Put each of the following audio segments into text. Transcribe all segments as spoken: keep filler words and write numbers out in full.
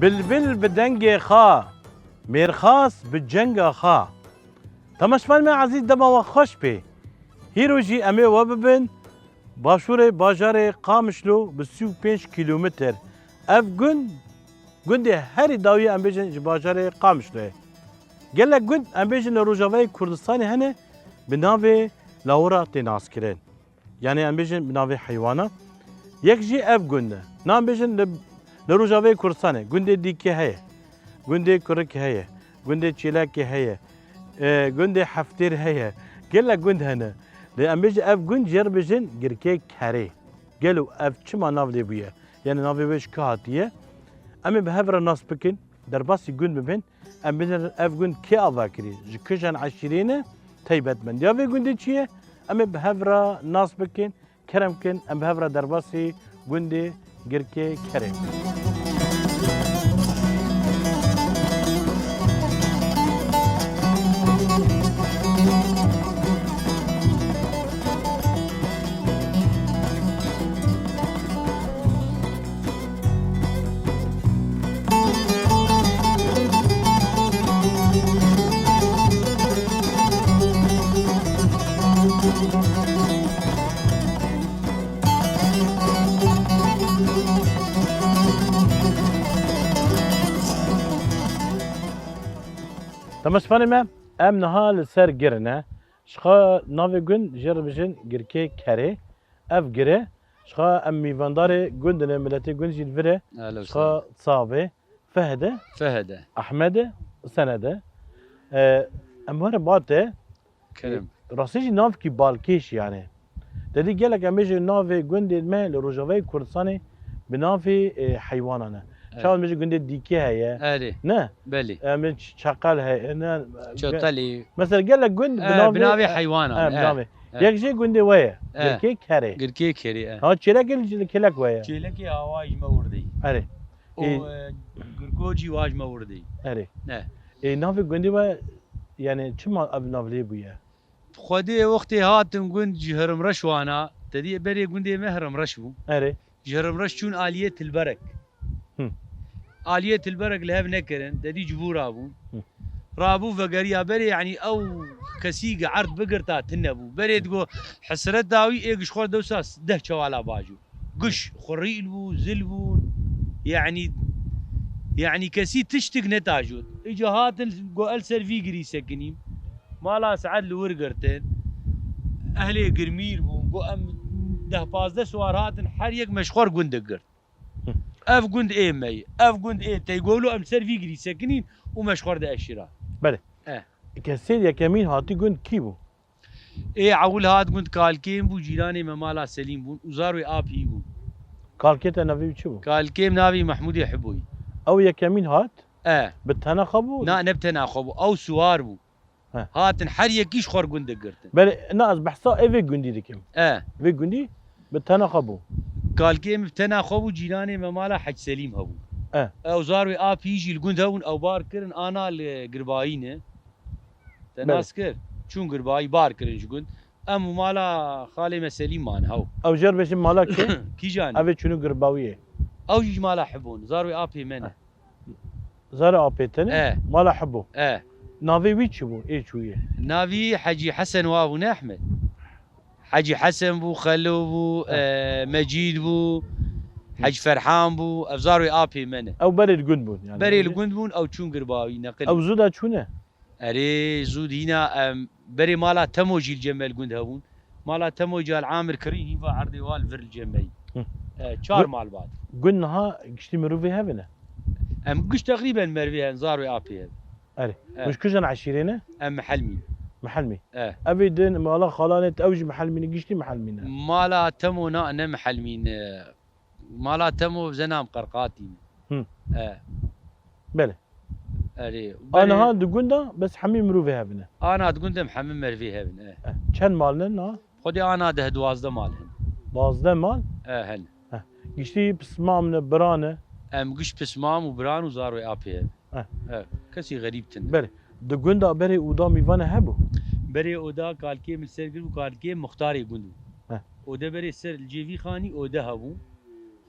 Bilbil bi dengê xwe, mêrxas bi cenga xwe. Temaşevanê me ezîz, dema we xweş bê. Hîro jî em ê we bibin başûrê bajarê Qamişlo bi sî û pênc kîlometr. Ev gund, gundê herî dawî ye, em bêjin ji bajarê Qamişloyê. Gelek gund, em bêjin li Rojavayê Kurdistanê hene, bi navê lawira tê naskirin. Yanî em bêjin bi navê heywana. Yek jî ev gund e. Na em bêjin li, li Rojavayê Kurdistanê gundê Dîkê heye, gundê Kurikê heye, gundê Çêlekê heye, e, gundê Heftêr heye. Gelek gund hene. Lê em bêjin ev gund jê re bêjin Girkê Kerê. Gelo ev çima nav lê bûye? Yanî navê wê ji ku hatiye? Em ê bi hev re nas bikin, derbasî gund bibin. Em bêjin ev gund kê ava kirî? Ji kijan eşîrê ne? Taybetmendiya vê gundê çi ye? Em ê bi hev re nas bikin. Kerem kin, em bi hev re derbasî gundê Girkê Kerê bikin. Temaşevanê me, em niha li ser gir ne. Ji xwe navê gund jê re bijin Girkê Kerê. Ev gir e. Ji xwe em mîvandarê gund ne, miletê gund jî li vir e. Ehlen Ji xwe sehlen. Savê. Fehd e. Fehd e. Ehmed e. Sened e. E, em were ba te. Kerem. Rastî jî navkî balkêş yani. Te dî gelek em bêjin navê gundên me li Rojavayê Kurdistanê bi navê, e, heywanan e. Evet. Çawa em bêjin gundê Dîkê heye. Erê. Ne? Belê. Em bêjin Ç-, Çeqel heye. Ne? Çotelî. Mesela gelek gund bi E, navê, bi navê e, heywanan, e, bi e, navê. e. Yek jî gundê we ye. E. Girkê Kerê. Girkê Kerê, e. Ha, Çêlekê li, li Kêlek we ye. Çêlekê awa ji me wirdî. Erê. Û, Ê. e, Girkocî wa ji me wirdî. Erê. Ne. Ê, navê gundê we, yani çima ev nav lê bûye? Xwedê wextê hatin gund ji Hirimreş wana, te dî berê gundê me Hirimreş bû. Erê. Ji Hirimreş çûn aliyê Tilberek. Hı. Aliyê Tilberek li hev nekirin, te dî civû rabûn. Hı. Rabû vegeriya berê, yanî ew kesî ge erd bigirta tune bû. Berê digo hesret dawî ê giş xwe dewsa deh çewala bajo. Giş xurîl bû, zil bûn. Yanî, yanî kesî tiştik netajot. Îca hatin go el ser vî girî sekinîm. Mala Seed li wir girtin. Ehlê Girmîr bûn. Go em deh pazdeh siwar hatin, her yek me ji xwe re gundek girt. Hı. Ev gund ê me ye. Ev gund ê te ye. Go wilo em ser vî girî sekinîn û me ji xwe re de eşîra. Belê. Eh. Kesê yekemîn hatî gund kî bû? Ê ewil hat gund Kalkêm bû, cîranê me mala Selîm bûn û zarwê ap hî bûn. Kalkê te navê wî çi bû? Kalkêm navê Mehmûdê Hiboyî. Ew yekemîn hat? E. Bi tena xwe bû? Na, ne bi tena xwe bû. Ew siwar bû. He. Hatin her yekî ji xwe re gundek girtin. Belê, na ez behsa evê gundî dikim. E. Vê gundî bi tena xwe bû. Kalkêm bi tena xwe bû, cîranê me mala Hec Selîm hebû. E. Ew zarwê ap hî jî li gund hebûn, ew bar kirin, ana li Girbayî ne. Te Belê. nas kir. Çûn Girbayî, bar kirin ji gund. Em û mala xalê me Selîm man, hew. Ew jê re bêjin mala kê? Kîjan? Ev ê çûnû Girbawiyê. Ew jî ji mala Hibon, zarwê apê me ne. Zarê apê te ne? E. Mala Hibo. E. Navê wî çi bû, ê çûyê? Navî Hecî Hesen wa bû, ne Ehmed? Hecî Hesen bû, Xelo bû, E. e, Mecîd bû, Hecî Ferhan bû, ev zarwê apê me ne. Ew berê li gund bûn, yani. Berê li gund bûn, ew çûn Girbawî, neqil. Ew zû da çûne? Erê, zû dîna, em, berê mala Temo jî li cem me li gund hebûn. Mala Temo jî al Amir kirî, hîn va erdê wal vir li cem me yî. Hı. E, çar Gu-, mal bat. Gund niha giştî mirovê hevine? Em giş teqrîben mervê hen, zarwê apê hev. Erê. E. Hûn ji kujan eşîrê ne? Em Mihelmîn. Mihelmî. E. Ev ê din mala xalanê te, ew jî Mihelmî ne, giştî Mihelmî ne? Mala Temo na, ne Mihelmîn, e, Mala Temo zenam Qerqatî ne. Hı. E. Belê. Erê. A Belê. niha di gunda bes hemî mirovê hevine. Ana di gundem hemî mervê hevin, e. E. Çend mal ne na? Xwedê ana deh duwazdeh mal hin. Duwazdeh mal? E, hin. E. Giştî pismam ne, bira ne? Em giş pismam û biran û zarwê apê hev. E. E. Kesî xerîb tune. Belê. Di gunda berê oda mîvane hebû? Berê oda kalkê min ser kir bû, kalkê muxtarê gund bû. Heh. Ode berê ser li cêvî xanî ode hebû.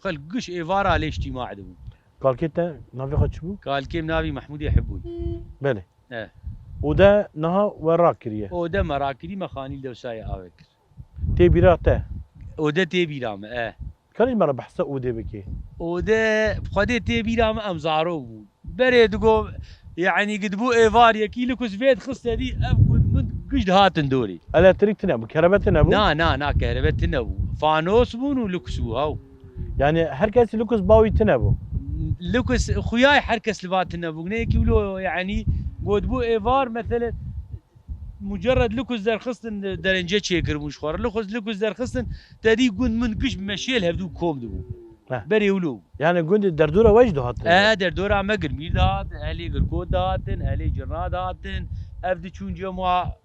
Xelk giş êvara lê îctîma dibûn. Kalkê te navê xwe çi bû? Kalkê min navî Mehmûdê Hiboyî. Belê. E. Ode niha we rakiriye? Ode me rakirî, me xanî li Dewsayê ave kir. Tê bîra te? Ode tê bîra me, e. Karî me re behsa odê bikê? Ode, bi Xwedê tê bîra me em zarok bûn. Berê digo, yanî gidibû êvar yekî Likus vê dixiste dî, ev gund min giş dihatin dorê. Elektrik tune bû, kerebe tune bû? Na, na, na, kerebe tune bû. Fanos bûn û Likus bû, haw. Yani her kes Likus bawî tune bû? Likus xuyay her kes li va tune bû. Ne yekî wilo, yanî got bû êvar, mesele mucerred Likus derxistin, derence çêkiribûn ji xwe re. Likus, Likus derxistin, te dî gund min giş bi meşiyê li hevdû kom dibû. Heh. Berê wilo. Yani gundê derdora we jî dihatin? E, derdora me Girmîr dihat, ehlê Girkot dihatin, ehlê Cirna dihatin. Ev diçûn cem wa.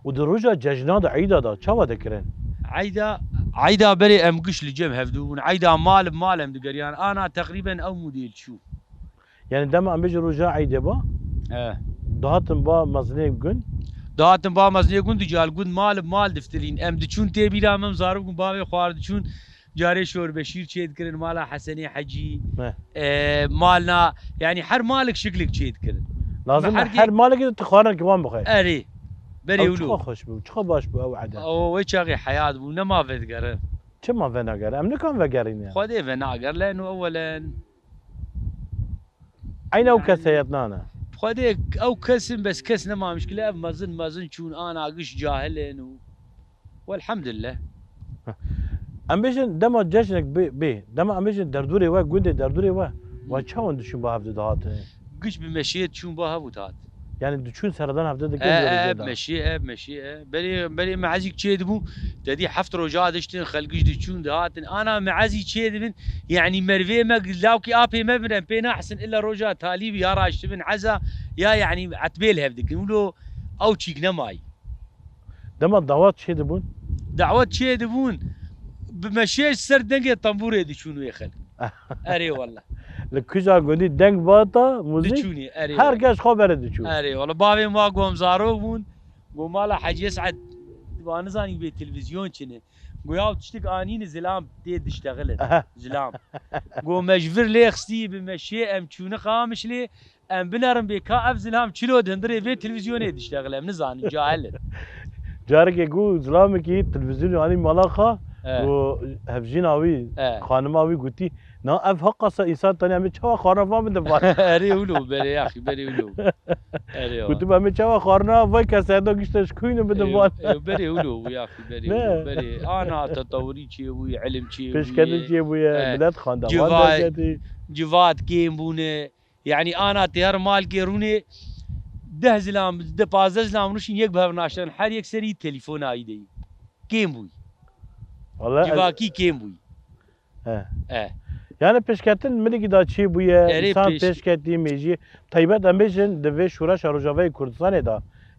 Û di roja cejna de, eyda de, çawa dikirin? Eyda, eyda berê em giş li cem hevdû bûn. Eyda mal bi mal em digeriyan. Ana teqrîben ew model çû. Yani dema em bêjin roja eydê ba, He. dihatin ba mezinê gund. Dihatin ba mezinê gund, dical gund mal bi mal diftilîn. Em diçûn tê bîra me, em zarok bûn, bavê xwar diçûn. Carê şorbeşîr çê dikirin, mala Hesenê Hecî. He. E, malna, yani her malik şiklik çê dikirin. Lazim Me e her her malekî de tu xwarinekî wan bixwe. Erê. Berê Ew wilo. çiqa xweş bû, çiqa baş bû ew ede. O, wê çaxê heyat bû, nema vedigerin. Çima venagere? Em nikan vegerîne. Xwedê venager, leno ewelen. Eyna ew Yani, keseyet nane. Xwedê ew kesin, bes kes nemamiş ki, ev mezin, mezin çûn, ana giş cahil in û welhamdulillah. Em bêjin dema cejnek bê, bê, dema em bêjin derdorê we, gundê derdorê we, we Hmm. çawan diçûn ba hevdû dihatin? Giş bi meşiyê diçûn ba hev û dihat. Yani diçûn seredan hevdû dikin E, e, meşiyê, e, meşiyê, e. Berê, berê me ezîk çê dibû, te dî heft roja diştin, xelk giş diçûn dihatin. Ana me ezî çê dibin, yani mervê me, lawkî apê me bin, em pê nahisin, illa roja talî bi ya raştibin eza, ya yani etbê li hev dikin. Wilo ew çîk nemayî. Dema dawet çê dibûn? Dawet çê dibûn, bi meşê ser dengê tembûrê diçûn wê xelk. Erê wallah. Li kuja gundî deng bata, muzîk, Diçûnî, erê her wallah. kes xwe bere diçûn. Erê wallah. Bavê ma gom zarok bûn, gom mala Hecî Esed, wa nizanî bê televîzyon çi ne. Go ya tiştik anîne zilam tê diştexilin. Aha. Zilam. Go me ji vir lê xistî bi meşê em çûne Qamişlê. Em binerin bê ka ev zilam çilo di hundirê vê televîzyonê diştexile, em nizanin, cahil in. Carekê ku zilamekî televîzyonê anî mala xwe, He. ku hevjîna wî, He. xanima wî gotî, na ev heqasa însan tenê em ê çawa xwarina van bidin van. Erê wilo, berê yaxî, berê wilo. Erê wa. Gotim em ê çawa xwarina vay keseta gişte ji kuyne bidin Ê, van. ê, berê wilo, yaxî, berê Ne. wilo, berê. Ana tetewurî çêbûyî, ilim çêbûyî. Pêşketin çêbûye, He. milet xwenda, Civay, wan derketî. Civat kêm bûne. Yani ana tê her malkê rûnê deh zilam, de pazdeh zilam rûşîn yek bi hev naşerin. Her yek serî telefona wî de yî. Kêm bûyî. Wala ez Civakî kêm bûyî. He. E. Yani pêşketin milikî da çê bûye, Erê insan pêş- pêşketî, mêjî. Taybet em bêjin di vê şoreşa Rojavayê Kurdistanê de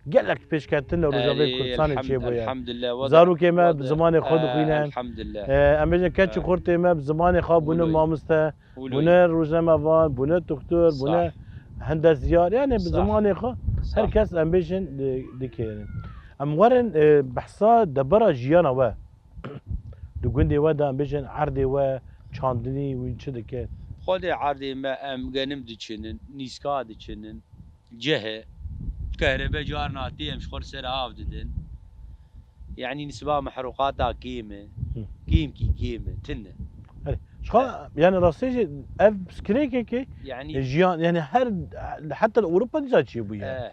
gelek pêşketin li Rojavayê Erê, Kurdistanê elhamd-, çê bûye. elhamdülillah, wada, Zarokê me bi wada. zimanê xwe E, dixwînin. elhamdülillah. E, em bêjin keç û E. xurtê me bi zimanê xwe bûne Wilo. mamoste. Wilo. Bûne rojnamevan, bûne doktor, bûne Sah. hendesyar, yani bi Sah. zimanê xwe. Her kes em bêjin di-, dike. Em werin, e, behsa debara jiyana we. Di gundê we de em bêjin erdê we çandinî wî çi dike? Xwedê erdê me em genim diçinin, nîska diçinin, cih e. Kehrebe carna tê em ji xwe li ser av didin. Yanî nisba mehruqata kêm e. Hı. Kêmkî kêm e, tune. Erê, ji xwe, yani rastî jî ev piskirêkekê Yanî jiyan, yani her, heta li Ewropa dîsa çêbûye. Eh.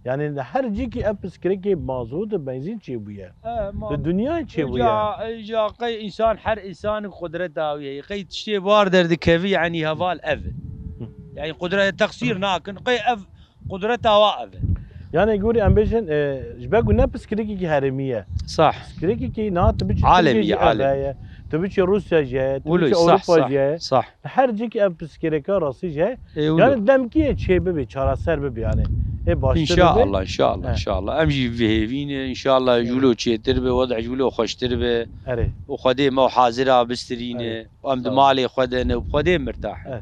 Yani li her cîkî ev piskirêkê mazot û benzîn çêbûye. Eh, ma- Li dinyayê çêbûye. Îca, îca qey însan her însan qudreta wî heye. Qey tiştê bar derdikevî, yani heval ev e. Hı. Yani qudret teqsîr nakin. Qey ev qudreta wa ev e. Yani gorî em bêjin, e, ji ber ku ne piskirêkekî herêmî ye. Sah. Piskirêkekî niha tu biçî Alemî Tirkiye ye, jî ev alem. Heye. Tu biçî Ewropa jî heye. Sah. Li her cîkî ev piskirêka rastî jî heye. E, wilo. Yani demkî yê çê bibe, çareser bibe yani. Ê baştir bibe. İnşallah, inşallah, He. inşallah. Em jî vihêvî ne, inşallah He. ji wilo çêtir be, weda ji wilo xweştir be. Erê. Û Xwedê me hazira bistirîne. Erê. Em di Sağ ol. malê xwe de ne û Xwedê mirtah e. Eh.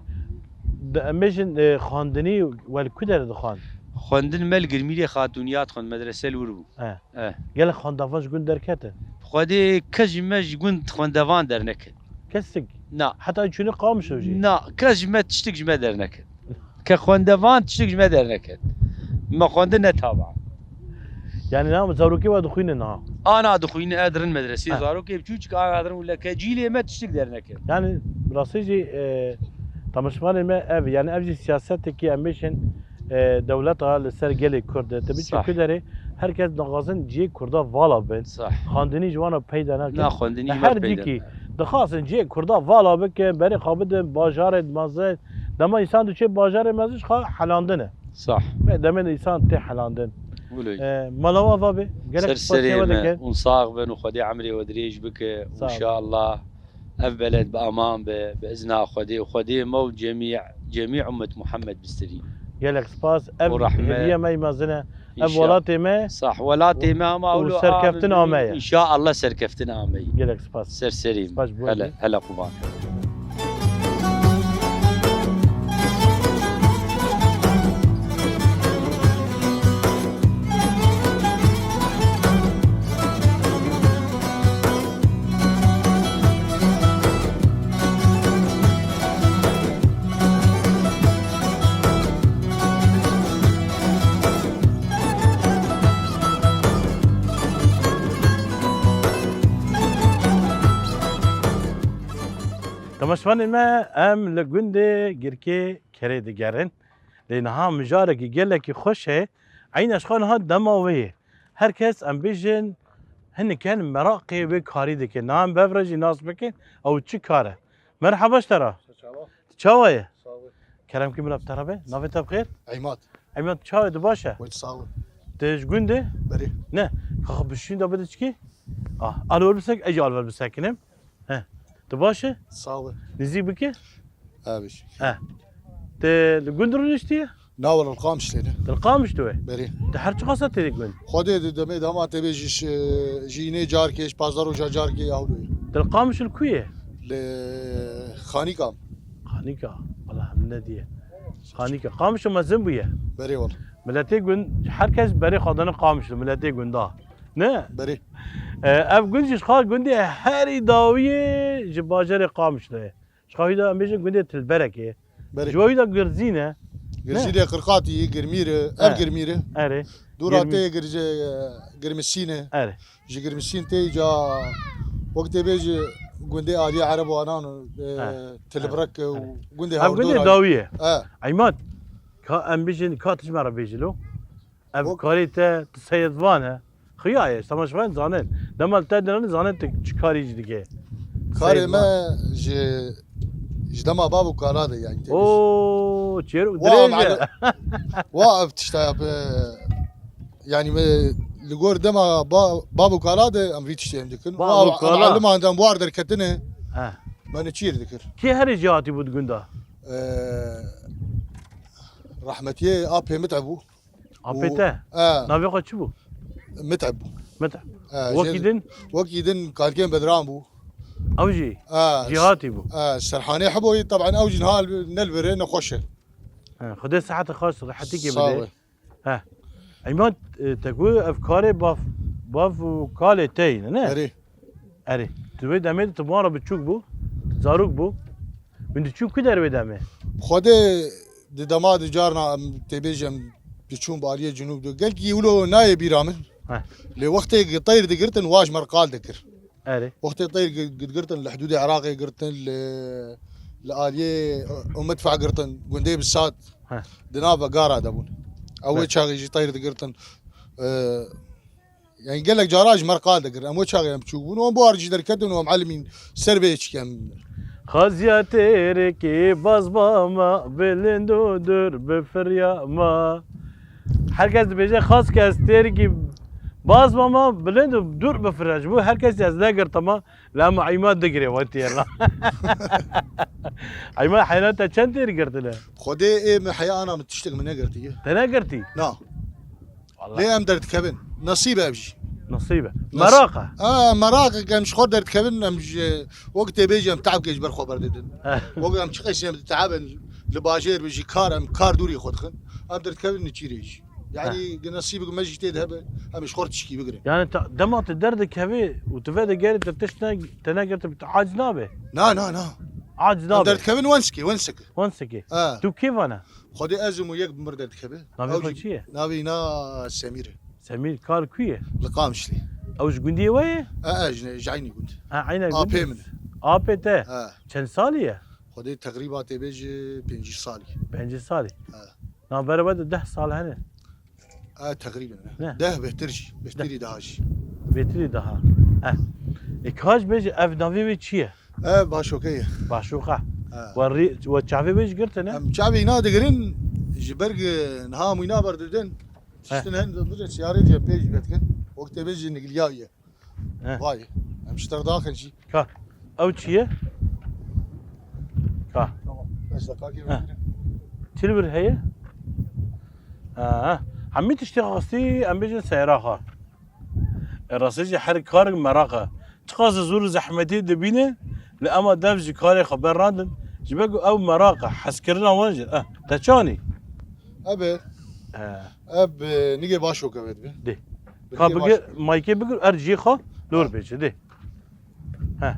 Di, em bêjin, e, xwendinî we li ku derê dixwend? Xwendin me li Girmîlê Xatûniya dixwend, medrese li wir bû. Eh. Eh. Gelek xwendevan ji gund derketin? Xwedê kes ji me ji gund xwendevan derneket. Kesik? Na. Heta çûnî Qamişlo jî? Na, kes ji me tiştik ji me derneket. Ke xwendevan tiştik ji me derneket. Me xwendin ne tava. Yani na zarokê we dixwînin ha? Ana dixwînin, e dirin medresê. Ha. Zarokê biçûçik ana dirin û leke cîlê me tiştik derneket. Yani rastî jî, e, tamaşevanê me ev, yani ev jî siyasetekî em bêjin, e, dewleta li ser gelê Kurd e. Te biçî Sah. Ku derê her kes dixwazin cihê Kurda vala bin. Sah. Xwendinî ji wana peyda nake. Na xwendinî Li me her peyda cîkî nake. Dixwazin cihê Kurda vala bikin, berê xwe bidin bajarê mezin. Dema însan diçe bajarê mezin ji xwe helandin e. Sah. Ve demê de însan tê helandin. Wilo. E, mala we ava be. Gelek Ser spas serê we me, dikin. Hûn sax bin û Xwedê emrê we dirêj bike. Sağ ol. Înşallah ev beled bi aman be, bi izna Xwedê û Xwedê me û cemî, cemî ummet Muhammed bistirî. Gelek spas. Ev Û rehmet. hediye me yî mezin e. Ev Înşa-, welatê me Sah, welatê me ama û wilo serkeftina amin. me ye. Înşallah serkeftina me ye. Gelek spas. Ser serî me. Spas bo Hele, we. hele quban. Temaşevanên me, em li gundê Girkê Kerê digerin. Lê niha mijarekî gelekî xweş heye. Eyna ji xwe niha dema wê ye. Her kes, em bêjin, hinek in meraqê wê karî dike. Niha em bev re jî nas bikin, ew çi kar e. Merhaba ji te re. Çawa ye? Sağ ol. Kerem ki min bi te re be. Navê te bi xêr? Eymat. Eymat, çawa ye, tu baş e? Wek sağ ol. Tu ji gund e? Berê. Ne. Kaxa bişîn de bide çikî? Ah, alwer bisek, ej alwer bisekinim. He. Tu baş e? Sağ ol. Nizî bike? Abi. He. Te li gund rûniştiye? Na, wala li Qamişlo ne. Li Qamişlo ye? Berê. Te her çiqasa tê gund? Xwedê di demê dema te bê ji, ji, ji înê carkê, ji pazdeh roja carkê ewlo ye. Te li Qamişlo li ku ye? Li Xanîka. Xanîka. Wala hem ne diye. Xanîka. Qamişlo mezin bûye. Berê wala. Miletê gund, her kes berê xwe dane Qamişlo, miletê gunda. Ne? Berê. E, ev gund jî ji xwe gundê herî dawiyê ji bajarê Qamişlo ye. Ji xwe wî de em bêjin gundê Tilberekê. Berê. Ji we wî de Girzîn e. Girzîn e, Qirqatî, Girmîr e, ev He. Girmîr e. Erê. Dûra Girmîr. tê Girce-, Girmisîn e. Erê. Ji Girmisîn tê ca wek tê bêjî gundê aliyê Ereb û anan, e, He. Tilberek e û Erê. gundê Ev gundê hewdûra. dawî ye. He. Eymat, ka em bêjin, ka tu ji me re bêjî lo. Ev Wek- karê te, tu seyedvan e. Xuya ye, temaşevan zanin. Dema li te dinan zanin tu çi karî jî dike. Karê Seyedvan. me ji, ji dema bav û kala de yani tê bêjî. Oo, çêr û Wa dirêj e. mali-, wa ev tişta ya bi, yani me li gor dema ba-, bav û kala de em vî tiştê em dikin. Bav Wa û kala. Em aliman dem war derketine. He. Me ne çîr dikir. Kê herê jê hatî bû di gunda? Ee, Rahmetiyê apê min te bû. Apê te? Û, e. Navê xwe çi bû? Mit'eb bû. Mit'eb. E, Wekî jê din? Wekî din kargên Bedran bû. Ew jî E, cîhatî bû. E, Serhanê Heboyî, teb'en ew jî niha ne li vir e, nexweş e. He, Xwedê sihetê xweş, rehetîkê Sağ bide. ol. He. Eyman, e, te got ev karê bav, bav û kalê te yî ne, ne? Erê. Erê. Tu wê demê de tu wan re biçûk bû, tu zarok bû. Hûn diçûn ku der wê demê? Xwedê di dema di carna em tê bêjin em diçûn bi aliyê Cinûb de. Gelkî wilo nayê bîra min. Heh. Lê wextê teyr digirtin, wa ji me re qal dikir. Erê. Wextê teyr gi-, gi-, girtin, li hidûdê Iraqê girtin, li, li aliyê, e, Umedfa girtin, gundê Bisat, Heh. di nav ve gara de bûn. Ew wê Heh. çaxê jî teyr digirtin. E, yani gelek cara ji me re qal dikir. Em wê çaxê em biçûk bûn. Em buhar jî derketin û em elimîn ser vê çikem. Xaziya têrikê bazma ma, bilind û dûr bifirya ma. Her kes dibêje, xas kes têrikî bazma ma, bilind û dûr bifirya. Ji bo her kesî ez negirtama, la me Eyma digirê wetiye la. Eyma, heyna te çend têr girtine? Xwedê ê min heya ana min tiştek min negirtiye. Te negirtî? Na. Vallahi. Lê em derdikevin. Nesîb e ev jî. Nesîb e. Nas- Meraq e. Ha, meraq e, em ji xwe derdikevin, em ji, wek tê bêjî em te'bkê ji ber xwe berdidin. He. Wek em çi qeysî em te'bin, li bajêr bi jî kar, em kar dûrî xwe dixin. Em derdikevin nêçîrê jî. Yani He. gi nesîbek me jî tê de hebe, em ji xwe tişkî bigirin. Yani ta, dema tu derdikevî û tu vedigerî, tu tişt ne, te negirtibî, tu aciz nabê? Na, na, na. Aciz Em nabê. derdikevin wensekê, wensekê. Wensekê. Ha. Tu kî vane? Xwedê ez û yek bi mir derdikeve. Navê Ew xwe jî çi ye? Navê îna Semîr e. Semîr, kar ku ye? Li Qamişlê. Ew ji gundiyê we ye? E, e, ji, ji eynî gund. Ha, eyna gund. Apê min e. Apê te? E. Çend salî ye? Xwedê teqrîba tê bê ji pêncî salî. Pêncî salî. E. Navbera we de deh sal hene. E, teqrîben. Ne? Deh bêhtir jî. Bêhtirî daha jî. Bêhtirî daha. E. E, ka ji bêje ev navê wê çi ye? Ev Başoke ye. Başoka. Ha. We rî-, we çavê wê jî girtine? Em çavê îna digirin, ji ber ku niha em wîna berdidin. He. Tiştin hin, bide siyarê diye pêş vedikin. Wek tê bê jî nigiliya ye. He. Vay. Em ji ter daxin jî. Ka. Ew çi ye? Ka. Tamam. Beş dakika He. verin. Çi li vir heye? Ha. Hemî tiştê rastî em bêjin seyra xwe. E, rastî jî her karek meraq e. Çiqas zor û zehmetî dibîne, lê ema dev ji karê xwe bernadin. Ji ber ku ew meraq e, hezkirina wan jî. Eh, te çi anî? Ebe. Eh. Eb, e, nigê Başoke ve dibe. Dê. Bi Ka nigê bigir, Başoke. Maykê bigir, er cihê xwe, lor Ha. bêje, dê. He.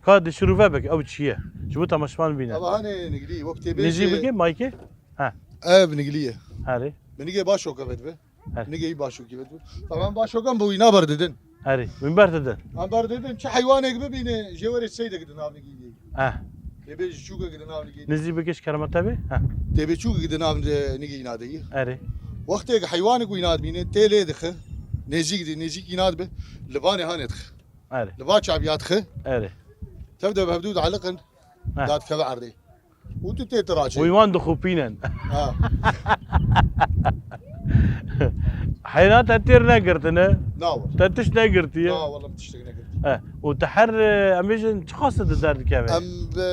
Ka di şirove bik, ew çi ye? Ji bo temaşevan bîne. Eba hanê nigilî, wek tê bê Nizî jî bike, maykê? He. Ev nigilî ye. Herê. Bi nigê Başoke ve dibe. Her. Nigê Başoke ve dibe. Tamam, Başoke em bi wîna berdidin. Herê. Wîn berdidin. Em berdidin, çi heywanek bibîne, jê werê seydek di nav nigî de. Eh. Tê bê ji çûkek di nav nigî de. Nizî bike ji kerema te bê. Heh. Tê bê çûkek di nav nigî îna de ye. Erê. Wextê ku heywanek wîna dibîne, tê lê dixe. Nêzîk de, nêzîk îna dibe. Li vanê hanê dixe. Erê. Li va çaviya dixe. Erê. Tev de bi hevdû dialiqin. Heh. Dadikeve erdê. Û tu tê tiraçê. Û wan dixupînin. Ha. Heyna te têr negirtine. Na wele. Te tişt negirtiye. Na wele, tiştek negirtiye. E, û te her, e, em bêjin çiqas di derdikeve? Em bi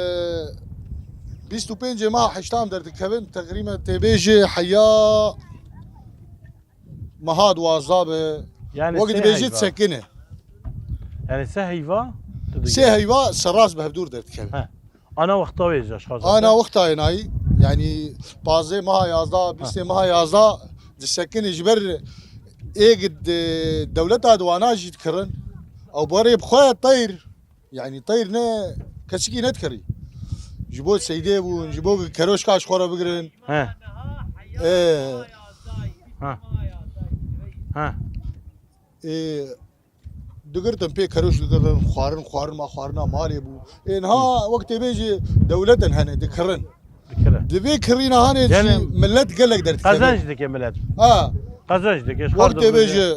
bîst û pêncê meha heştan derdikevin, teqrîben tê bêjî heya meha duwazdeh be. Yani Wek sê dibêjî heyva. sekine. Yani sê heyva, tu Sê digere. heyva serast bi hevdûr derdikevin. He. Ana wexta wê ji aşxaza Ana de? wexta yê nayî, yanî pazdeh meha yazdeh, bîstê meha yazdeh disekinê ji ber êk di dewleta di wana jî dikirin. Ew barê bi xwe teyr, yanî teyr ne kesikî nedikirî. Ji bo seydê bûn, ji bo keroşka ji xwe re bigirin. He. Ê. Ha. Ha. Ê, digirtin pê keroş digirtin, xwarin, xwarin ma xwarina malê bû. Ê, niha Hı. wek tê bê jî dewletin hene, dikirin. Dikirin. Di vê kirîna hanê Yani jî millet gelek derdikeve. Qezenc dike millet. Ha. Qezenc dike, ji Wek xwe tê bê dibêje. jî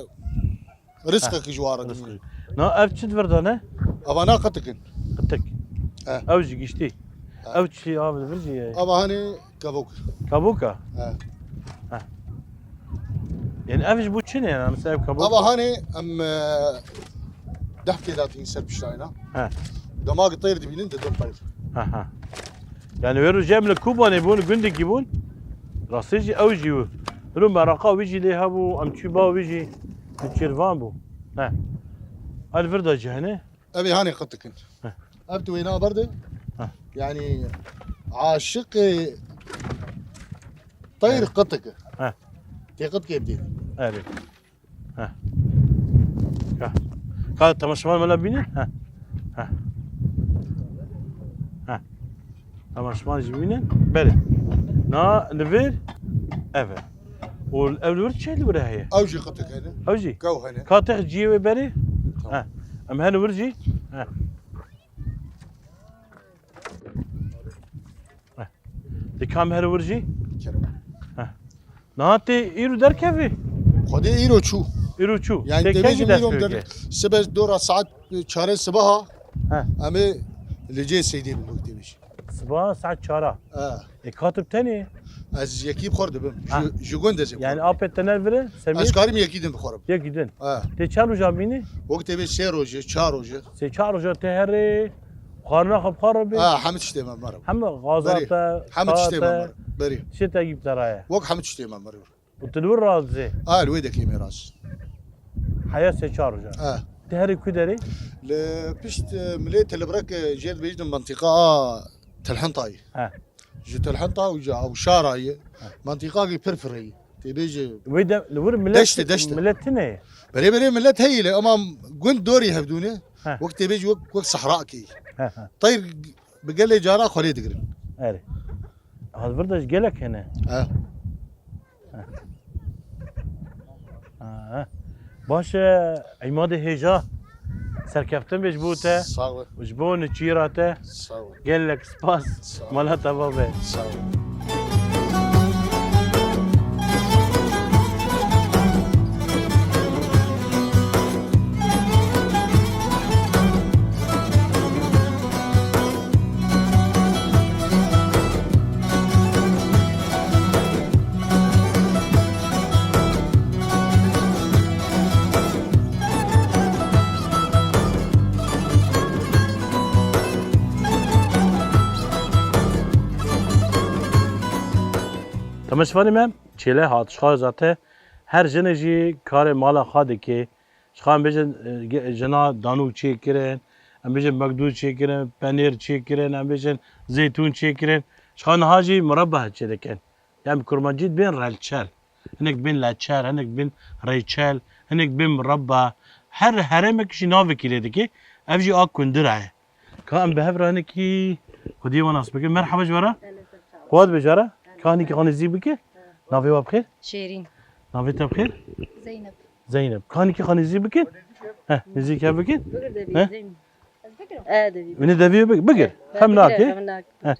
rizqek ji wara Rizqi. dimîne. Na ev çi di vir de ne? Eva na qitikin. Qitik. He. Ew jî giştî. He. Ew çi av li vir jî ye? Ava hanê kavok. Kavok e? He. He. Yani ev ji bo çi ne yani? Mesela ev kavok. Ava hanê em, e, dehkê datîn ser piştayna. He. Dema ki teyr dibînin didin teyr. He, he. Yani wê rojê em li Kobanê bûn, gundekî bûn. Rastî jî ew jî bû. Hiro meraqa wî jî lê hebû, em çû ba wî jî li Çirvan bû. He. Ev vir de jî hene. Ev ê hanê qitikin. Heh. Ev tu wêna berde. Heh. Yani aşiqê teyr Heh. qitik e. Heh. Yaqıt kevdin. Erê. Heh. Ka, ka temaşevan mela bînin? Heh. Heh. Heh. Temaşevan jî bînin. Belê. Na li vir ev e. Û ev li vir çi li vir heye? Ew jî qıtık hene. Ew jî? Kew hene. Ka tex ciyê wê berê? Tamam. Heh. Em her li vir jî? Heh. Heh. Di kam her wir jî? Kerem. Heh. Niha tê îro derkevî? Xwedê îro çû. Îro çû. Yani tê tê kengî bêjim dest îro pê der-, bike? Sibe dora saet çarê sibaha. Heh. Em ê li cê Seydê bin wek tê bêjî. Sibaha saet çara. He. E, katib tenê? Ez yekî bi xwe dibim. Ha. Ji, ji gund ez ê bi xwe Yani bibim. Apê te ne vir e, Semîr? Ez karim yekî din bi xwe bibim. Yekî din. He. Tê çend roja bînî? Wek tê bê sê rojê, çar rojê. Sê çar roja tê herê, xwarina xwe bi xwe re bê. Ha, hemî tiştê me mero. Hemî xaza Berî. te, Hemî çawa tiştê me te, mero. Berî. Tiştê te yî bi te re ye. Wek hemî tiştê me mero. Û tu li wir razê? Ha, li wê dekê me raz. Heya sê çar roja. Ha. Tê herê ku derê? Li pişt, e, milê Tilbrek, e, jê dibêjin mentiqa a Tilhintayê. He. Ji Tilhinta û ji Awşarayê. He. Mentiqakî pir fireyî. Tê bêjî Wê de, li wir millet, deştê, deştê. Millet tune ye. Berê berê millet heyî lê, ama gund dorî hevdûne. He. Wek tê bêjî wek, wek sehra kê. He, he. Teyr bi gelê cara xwelê digirin. Erê. Hal vir de ji gelek hene. He. He. He. Baş e, Îmadê hêja. Serkeftin be ji bo te. Sağ ol. Ji bo nêçîra te. Sağ ol. Gelek spas. Sağ ol. Mala te babe. Sağ ol. Temaşevanê me, çêle hat, ji xwe zate her jinê jî karê mala xwe dike. Ji xwe em bêjin, e, ge-, jina danûk çêkirin, em bêjin megdûz çêkirin, penêr çêkirin, em bêjin zeytûn çêkirin. Ji xwe niha jî mureba çêdikin. Yan bi kurmancî dibên relçel. Hinek dibên leçel, hinek dibên rêçel, hinek dibên mureba. Her herêmek jî navekî lê dike. Ev jî a kundira ye. Ka em bi hev re hinekî xwediyê wan nas bikin. Merhaba ji we re. Xwe dibêje re. Ka hinekî xwe nêzîk bike. Navê we bi xêr? Şêrîn. Navê te bi xêr? Zeynep. Zeynep. Ka hinekî xwe nêzîk bikin. Heh, nêzîk hev bikin. Heh? E, devî. Wînê devî bik-, bigir. He, Xem bigire, nake. Xem nake. He.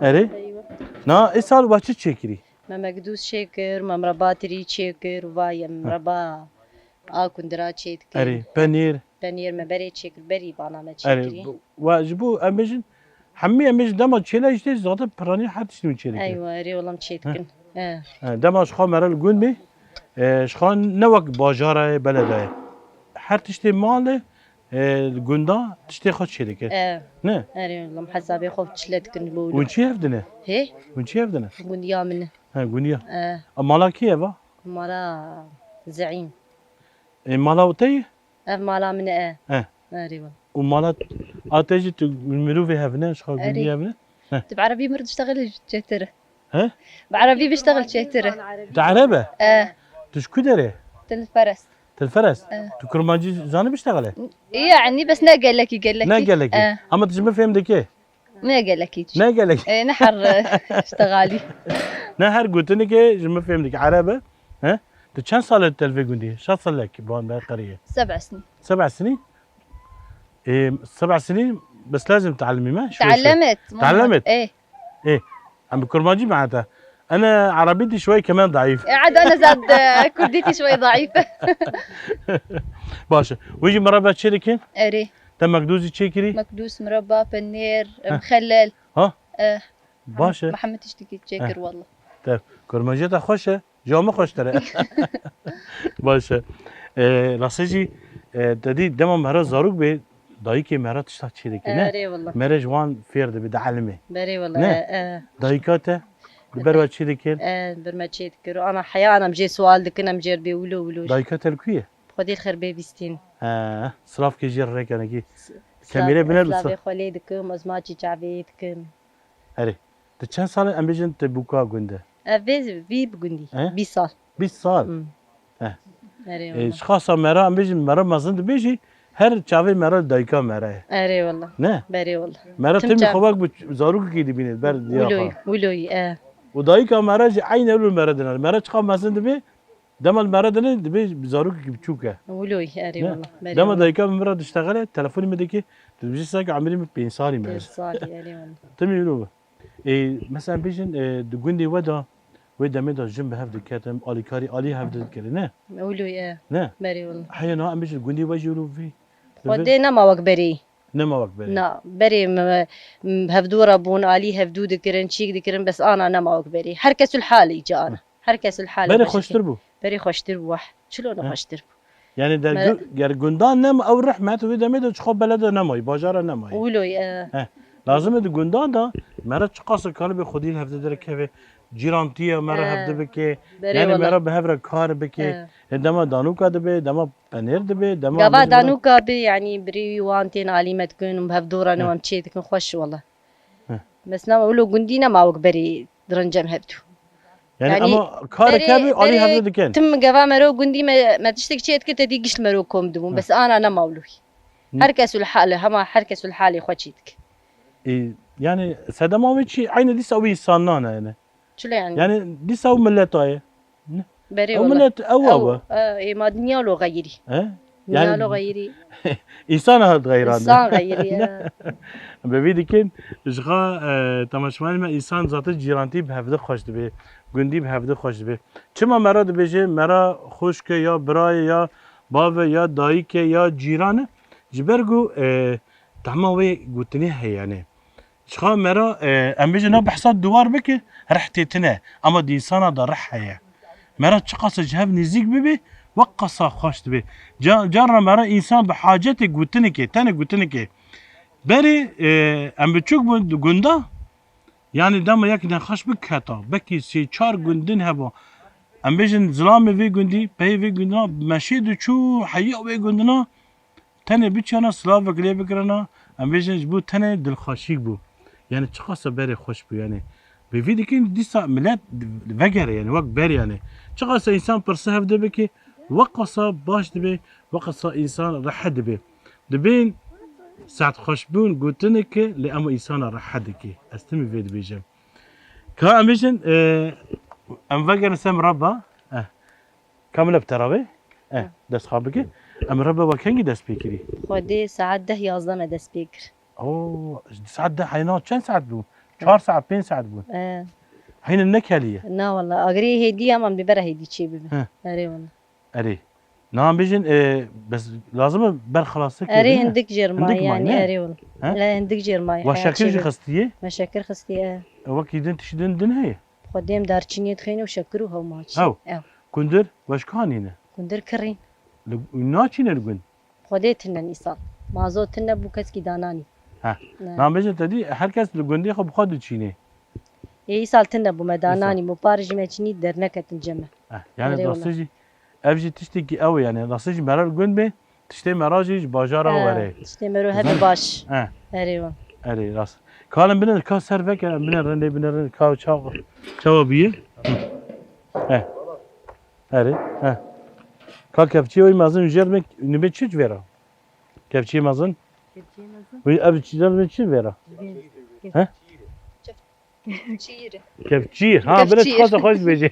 Erê. Eywa. Na, ê sal we çi çêkirî? Me megdûz çêkir, me mureba tirî çêkir, vay, em He. mureba a kundira çêdikir. Erê, penîr. Penîr me berê çêkir, berî vana me Erê, çêkirî. bu-, we ji bo em bêjin, hemî em bêjin dema çêle jî tê zaten piranî her tiştî min çêdikir. Eywa, erê, wela em çêdikin. He. He. He, dema ji xwe mere li gund bê, e, ji xwe ne wek bajara ye, beleda ye. Her tiştê malê, e, li gunda tiştê xwe çêdike. E. Ne? Erê, wela em hesabê xwe çile dikin li bo Hûn çi hev dine? Hê? Hûn çi hev dine? Gundiya min e. He, gundiya. E. A mala kê ye va? Mala Zeîn. E, mala te ye? Ev mala min e. He. Erê wela. Û mala a te jî tu mirovê hevne, ji xwe Erê. gundî hevne? He. Tu bi erebî mir diştexilî çêtir e. He? Bi erebî biştexil çêtir e. Tu ereb e? E. Tu ji ku derê? Tilferest. Tilferest? E. Tu kurmancî zanî biştexile? Î, yanî bes ne gelekî, gelekî. Ne gelekî. E. Ama tu ji min fêm dikê? Ne gelekî. Ne gelekî. E, ne her, e, ştexalî. Ne her gotinekê ji min fêm dikî. Ereb e? He? Tu çend sal e tu li vê gundî? Şeş salek ban be qeriye. Seba sinî. Seba sinî? E, seba sinî, bes lazim تعلمي me? Şoy, şoy. تعلمت. تعلمت. E. E. Em bi kurmancî me heta. Ana erebî dî şoy kemen daîf. E, ad ana zad, e, kurdî dî şoy daîf. Baş e. Wê jî merhaba çê dikin? Erê. Te mekdûzî çêkirî? Mekdûz, mireba, penêr, Heh. mixellel. Ha? Eh, Baş e. Mihemed tiştekî çêkir Heh. walla. Te kurmancî te xweş e. Ji min xweştir e. Baş e. E, rastê jî, e, te dî dema me re zarok bê, dayikê me re tişta çêdike, ne? Erê walla. Me re ji wan fêr dibe, dielime. Berê walla, Ne? e, e. Dayika te li ber we çêdike? E, ber me çêdikir. Ana heya ana em jê sual dikin, em jê re bê wilo wilo. Dayika te li ku ye? Xwedê li xêr bê bîstîn. He, silavkê jê re rêkenekî. Kamîrê bine Silav-, silavê xwe lê dikim, ez maçî çavê dikim. Erê. Tu çend sal e? Em bêjin tu bûka gund e? Ev vê, vî bi gundî. He? Bîst sal. Bîst sal. Hmm. Heh. Erê E, wala. Ji xasa mera, em bêjin mera mezin dibê jî, her çavê mera li dayika mera ye. Erê wala. Ne? Berê wala. Mera Tim temî çav- xwe wek bi zarokekî dibîne, ber diya Wilo xwe. Yî, wilo yî, e. Û dayika mera jî eynî ew li mera dine. Mera çiqa mezin dibê, dema li mera dine, dibê zarokekî biçûk e. Wilo yî, erê Ne? Wala. Berê Dema wala. Dayika min mera diştexile, telefonî min dike, tu dibêjî seke emirî min pênc salî me. Pênc salî, erê wala. Timî wilo bi. Ê, mesela bêjin, e, di gundê we de, wê demê de jin bi hev diketin, alîkarî alî hev dikirin, ne? Wilo ye. Ne? Berê wala. Heye niha em bêjin gundê we jî wilo vî. Xwedê nema wek berê. Nema wek berê. Na, berê me, me, hevdû re bûn, alî hevdû dikirin, çîk dikirin, bes ana nema wek berê. Her kes ul halê ca ana. Her kes ul halê Berê xweşikê. Xweştir bû. Berê xweştir bû, wah. Çilo ne He. Xweştir bû. Yani der Mere- gu- ger gundan nema ew rehmet wê demê de çiqo belede nemayî, bajara nemayî. Wilo ye. He. Lazim e di gundan da mera çiqas e kalibê xwedî li hevde derekeve, cîrantiye mera He. Hevde bike. Berê Yani wala. Mera bi hev re kar bike. He. E dema danûka dibe, dema penêr dibe, dema Gava mecbur- danûka bi, yani birî wan tên alî me dikin û bi hev dora ne He. Wan çê dikin xweş wala. He. Bes na wilo gundî nema wek berî dirin cem hevdû. Yani, Yani, ama kareke berê, bi alî berê hevde dikin. Tim gava mero gundî me, me tiştek çê dikir, te dî gişt mero kom dibûn. Hı. Bes ana nema wilo yî. Hı. Her kes ul hale, hema her kes ul halê xwe çê dik. E, yani, sedema wê çi? Aynı dîsa wî insandan yani. Çile yani. Yani, dîsa wî millet aye. Ne? Berê Ew wala. Millet ew Ew, ew. E, ê ma dinya lo xeyirî. He? Dinya Yani, lo xeyirî. Însan hat xeyran. Însan xeyirî, e. Bi vî dikin, ji xwe, e, temaşevanê me însan zaten cîrantî bi hevde xweş dibe, gundî bi hevde xweş dibe. Çima me re dibêje, me re xwişk e ya bira ye ya bav e ya dayik e ya cîran e? Ji ber ku, e, tahma wê gotinê heye yani. Ji xwe me re, e, em bêjin na behsa diwar bike, rih tê tine. Ama di însana de rih heye. Me re çiqas e ji hev nêzîk bibe, weqasa xweş dibe. Ca-, carna me re însan bi hacetê gotinikê, tenê gotinikê. Berê, e, em biçûk bûn di gunda, yani dema yek nexweş biketa, belkî sê çar gundin heba. Em bêjin zilamê vê gundî, peyê vê gundina, meşê diçû heya wê gundina, tenê biçiyana silavek lê bikirana, em bêjin ji bo tenê dilxweşîk bû. Yani çiqasa berê xweş bû yani. Bi vî dikin dîsa milet vegere yani wek ber yani. Çiqasa însan pirse hevde bike, weqasa baş dibe, weqasa însan rehet dibe. Dibên saet xweş bûn gotineke lê ema însana rehet dike. Ez timî vê dibêjim. Ka em bêjin, e, em vegerin ser mireba. Eh. Kamile bi te re be? Eh, dest xwe bike. Em mireba we kengî dest pê kirî? Xwedê saet deh yazdeh me dest pê kir. Oo, saet deh heyna çend saet bû? Çar saet, pênc saet bû. Eh. Heyne nekeliye. Na wala, agirê hêdî em, em dê bera hêdî çê bibin. Heh. Erê wala. Erê. Niha em bêjin, e, bes lazim e ber xelas kir, Erê değil mi? Hindik jêr Hindik maye may, yani, ne? Erê wala. He? E, hindik jêr maye. Wa şekir jî xistiye? Me şekir xistiye, e. E, wekî din tişt din din heye? Xwedê em darçînê dixeyne û şekir û hewmaç. Hew. Ew. Kundir, weşkanî ne? Kundir kirîn. Li, naçîne li gund? Xwedê tine îsal. Mazo tine bû keskî dananî. Heh. Ne. Nan bêjin te dî, her kes li gundê xwe bi xwe diçînê. Ê îsal tine bû me dananî, mopar jî me çînî derneketin cem me. Heh, yani Erê rastî wala. Jî, ev jî tiştekî ew e yani. Rastî jî mera li gund bê, tiştê mera jî ji bajara He, were. Tiştê mero hebe Zan- baş. He. Erê wala. Erê rast. Kalin bine ka ser veke, bine rindê, bine rind, ka çawa, çawa bîye? He. Erê, he. Ka kevçiyê wî mezin jêr me, nûbê çi vera? Kevçiyê mezin? Kevçiyê mezin? Wî ev çî, ev çi vera? He? Kevçîr. Kevçîr. Ha, bire Kevçîr. Çiqas xweş bêjê.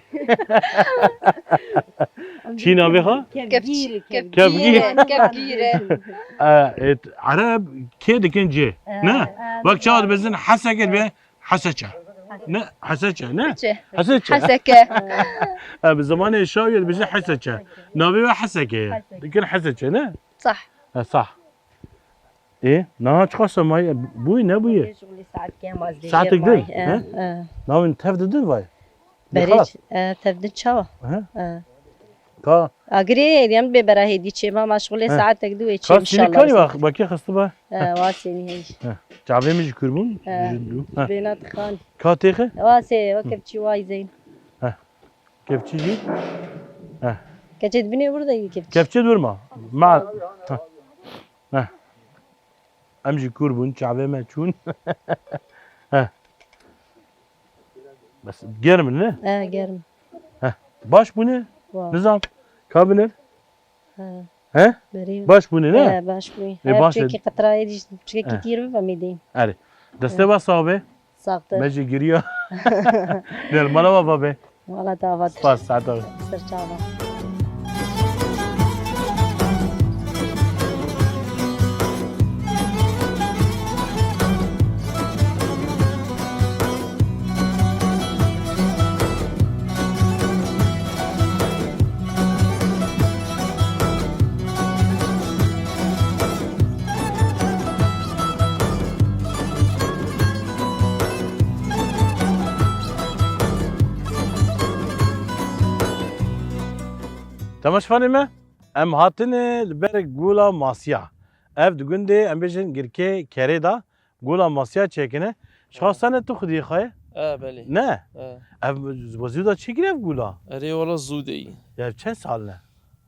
Çî navê xwe? Kevgîr, Kevgîr. Kevgîr. Kevgîr. E, e, Ereb kê dikin cê? E, ne? E, Bak çawa dibêjin heseke dibe. Heseçe. Ne? Heseçe, ne? Çi? Heseçe. Heseke. Ha, bi zimanê şawiyê dibêjin heseçe. Navê we heseke ye. Heseke. Dikin heseçe, ne? Sah. Ha, sah. Ê, niha çiqas e maye? Bûyî, nebûyî? Şixulî saetkê em az dê Saetek jêr din, maye. He? He. Navin tev didin vay? Berê, Xelas. E, tev din çawa? He? He. Ka Agirê hêdî em bê bera hêdî çêma ma şixulê He. Saetek du ê çêm Ka sînî inşallah. Kanî wa, wa kê xisti ba? He, wa sênî heyî. He. Çavê min jî kûr bûn. He. Ji du. He. Bêna dixan. Ka têxe? Wa sê, wa kevçî wa zeyn. He. Kevçî jî? He. Keçê dibinê burada yî kevçî. Kevçê dur ma. Ma. He. He. Em jî kûr bûn, çavê me çûn. He. Bes germ in, ne? He, germ. He. Baş bûne? Wa. Nizam, ka biner? Ha. He? Berî. Baş bûne, ne? He, baş bû. E, Her baş e. Çekî qetrayê dî çekî He. Tîr bibe mêdî. Erê. Destê He. Baş sax be. Saxtir. Me jî giriya. Dermana wa babe. Wala te ava. Spas, saet ava. Ser çava. Temaşevanê me, em hatine li ber Gola Masiya. Ev di gundê, em bêjin, girkê kerê de. Gola Masiya çêkine. Şaxsene tu xwediyê xwe ye? E, belê. Ne? E. Ev, bi zû de çêkirî ev gola? Erê, wala zû de yî. Ya çend sal ne?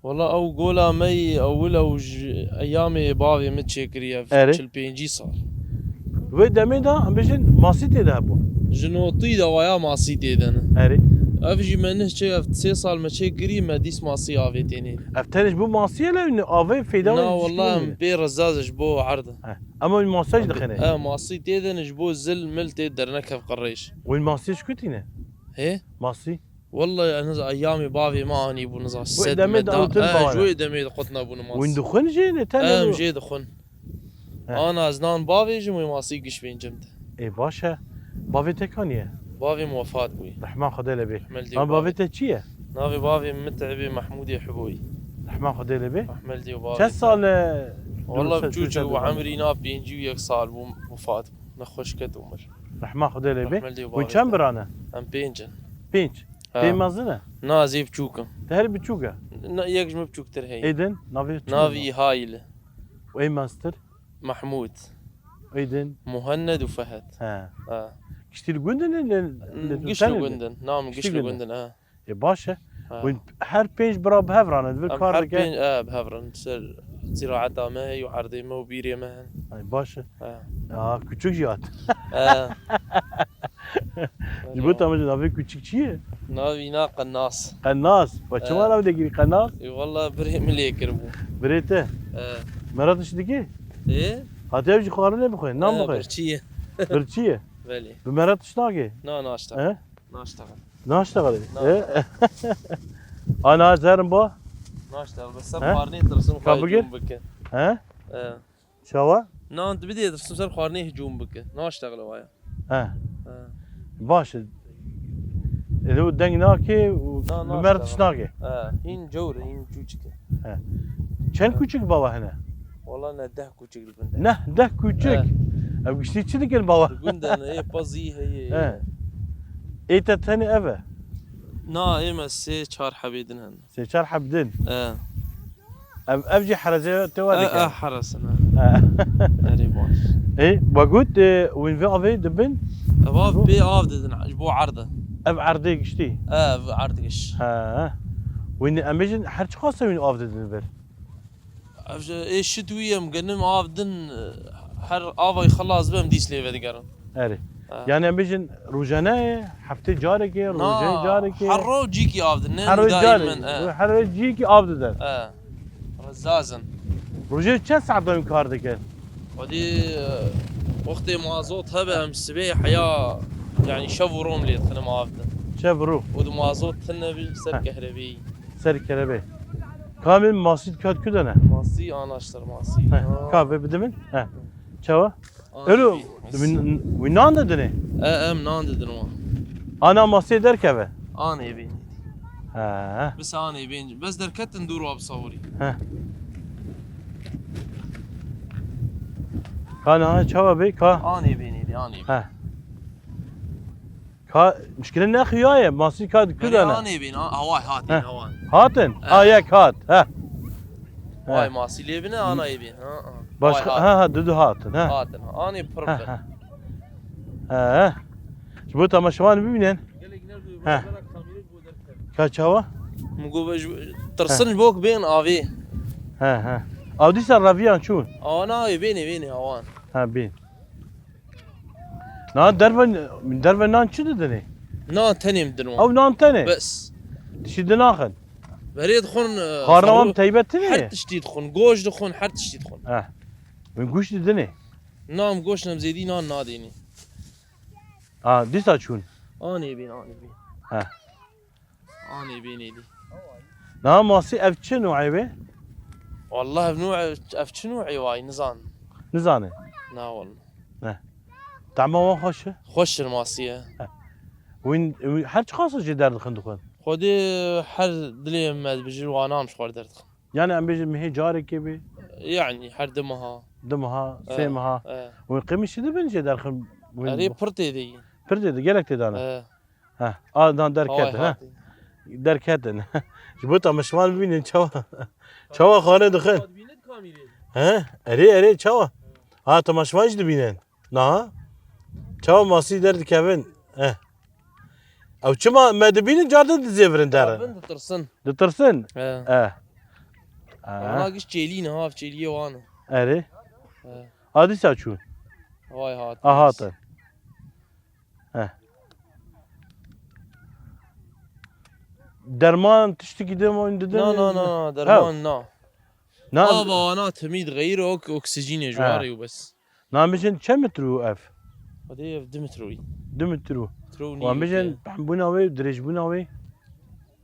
Wala ew gola me yî ewil ew ji eyamê bavê min çêkirî ev Erê. Çil pêncî sal. Wê demê de em bêjin masî tê de hebû. Ji notî de waya masî tê de ne. Erê. Ev jî me nih çê, ev sê sal me çêkirî, me dîs masî avê tênê. Ev tenê ji bo masiyê le avê feyda Na, wê wala em pê rezaz ji bo erd. He. Ama wî masaj dixine. E, masî tê de ne ji bo zil mil tê dernekev qirêj. Wî masî ji ku tîne? Hê? Masî? Wallahî ez nizam, eyamê bavê me anî bû nizam. Wê sed demê me de da, ewtir e, bavane. Ji wê demê de qut nebûne masî. Wîn dixwin jê ne tenê Em lo? Jê dixwin. He. Ana ez nan bavê jim wê masî giş bêncim de. Ê baş e. Bavê te kanî ye? Bavê min wefat bûye. Rehma Xwedê lê bê. Rehmel dê Lan bavê bavê. Te çi ye? Navê bavê min Mit'ibê Mehmûdê Hiboyî. Rehma Xwedê lê bê. Rehmel dê bavê Çend te. Sal e? Walla Dûr se-, biçûk dûr se û dûr. Emrî na pêncî û yek sal bû wefat bû. Nexweş ket umir. Rehma Xwedê lê bê. Rehmel dê Wî bavê çend te. Birane? Em pênc in. Pênc. Ha. Tê mezin e? Na, ez ê biçûk im. Te her biçûk e? Na, yek ji min biçûktir heye. Ê din, navê çi Navî ye? Hayil e. Û ê meztir? Mehmûd. Ê din? Muhenned û Fehed. He. Ha. Giştî li gund in, li, li Hmm, Giş li tenê gund in? Gund in. Na, min Giş giş li li gund gund in? In, ha. Ê, baş e. Ha. Hûn her pênc bira bi hev re ne, di vir Em kar her dike? Pênc, e, bi hev re ne. Ser ziraeta me heye û erdê me û bîrê me hene. Ay, baş e. Ha. Ya, küçük jî hat. Ha. Ji bo te min navê küçük çi ye? Navî na Qennas. Qennas. We çima He. Navê de girî Qennas? Ê, walla birê min lê kiribû. Birê te? He. Meratiş dike? Ê? Hatiye jî xwarinê bixwe, nan He, bixwe. Birçî ye. Birçî ye? Belê. Bi meratiş nake? Na, naşta. He? Naşta. Naşta gale. Na. He? Ana zerim ba? Naşta. Bes ser He? Xwarinê tirsim Ka xwe bigir? Hicûm bike. He? He. Çawa? Nan tu bidê, tu ser xwarinê hicûm bike. Naştexile waya. He. He. Baş e. Ê, o deng nake û Na, bi mer naştexile. Tişnake. He. Hîn cewr e, hîn çûçik e. He. Çend He. Kûçik bawa hene? Wala ne deh kûçik li bin de. Ne, deh kûçik. He. Ev giştî çi dikin bawa? Li gund de ne, ê pezî heye. He. Ê te tenê ev e? Na, ê me sê çar hebê din hene. Sê çar heb din. E. Ev, ev jî herezê te wa E, dike? E, heresin, e. E. Erê baş. Ê, we got, e, wîn vê avê dibin? Ev av pê av didin, ji bo erde. Ev erdê giştî? E, ev erd giş. He. Wîn em bêjin her çiqas wîn av didin vir? Ev ji, ê şit wî em genim av din, her avay xelas be em dîs lê vedigerin. Erê. Ha. Yani em bêjin rojane ye, heftê carekê, Na, rojê carekê. Her roj cîkî av didin, ne Her roj daîmen, carek, e. Her roj cîkî av didin. E. Rezazin. Rojê çend saet em kar dikin? Xwedî, e, wextê mazot hebe em sibê heya, yani şev û rom lê dixinem av din. Şev û ro. Û di mazot tine bî ser Heh. Kehrebî. Ser kerebe. Kamil masî kat ku de ne? Masî anaştir masî. He, Ha. Ka vê bide min? He. Çawa? Ero, wî, wî nan de dinê? E, em nan de din wan. Ana masê derkeve? Anê bîn. He. Bis anê bîn. Bes derketin dûr wa bisawirî. He. Ka niha çawa bê? Ka? Anê bîn, anê bîn. He. Ka, muşkile ne xuya ye, masî ka di ku de ne? Anê bîn, a-, awa hatin, Heh. Awan. Hatin? Heh. A, yek hat, heh. Vay, Heh. Masî lê bine, anayê bîn, ha, ha. Başka, Vay, ha, ha, dudu hatin, ha. Hatin, ha. Anê pir Ha, pir. Ha. Ha. Ji bo temaşevan bibînin. Gelek nerede Ha. Ka çawa? Min got, "Tirsin ji bo ku bên avê." Ha, ha. Aw dîsa reviyan çûn? Awa nayê, bênê, bênê, awan. Ha, bên. Na derve, derve nan çi didinê? Nan tenê min din wan. Ew nan tenê? Bes. Dişî dinaxin? Berê dixwin, e, Xwarina wan xarû, teybet tine? Her tiştî dixwin. Goş dixwin, her tiştî dixwin. Eh. Min goş didinê? Na, em goş nem zêdî nan nadênî. Ha, dîsa çûn? Anê bên, anê bên. Heh. Anê bên êdî. Niha masî ev çi nû ê wê? Wallah ev nû, ev çi nû ê wayî, nizan. Nizanê? Na wallah. Ne. Tema wan xweş e? Xweş e masî ye. Heh. Wîn, wî-, her çiqas jê derdixin dixwin? Xwedê her dilê me dibijir wanan ji xwe derdixin. Yani em bêjin mihê carekê bê? Yani her du meha. Du meha, sê meha. E, e. Wê qîmî şi dibin jê derxin? Erê pir tê de yî. Pir tê de, gelek tê de ne? E. Heh, a, dan derket, heh. Derketin. Ji bo temaşevan bibînin çawa, çawa xane dixin. He? Erê, erê, çawa? Ha, temaşevan jî dibînin. Niha çawa masî derdikevin? Eh. Ew çima me dibînin, car din dizêvirin derin. Bin ditirsin. Ditirsin? He. Eh. Ana giş çêlî niha, ev çêliyê wan e. Erê. He. A dîsa çûn? Vay hatin. A hatin. He. Derman tiştekî din wan didin? Na, na, na, na, derman na. Na. Ava wana timî dixeyir, ok-, oksijînê ji warê û bes. Namijin çend metr û ev? Xwedê ev du metr û. Du metr û. Metr û nîv. Wan bijin pehmbûna wê, dirêjbûna wê?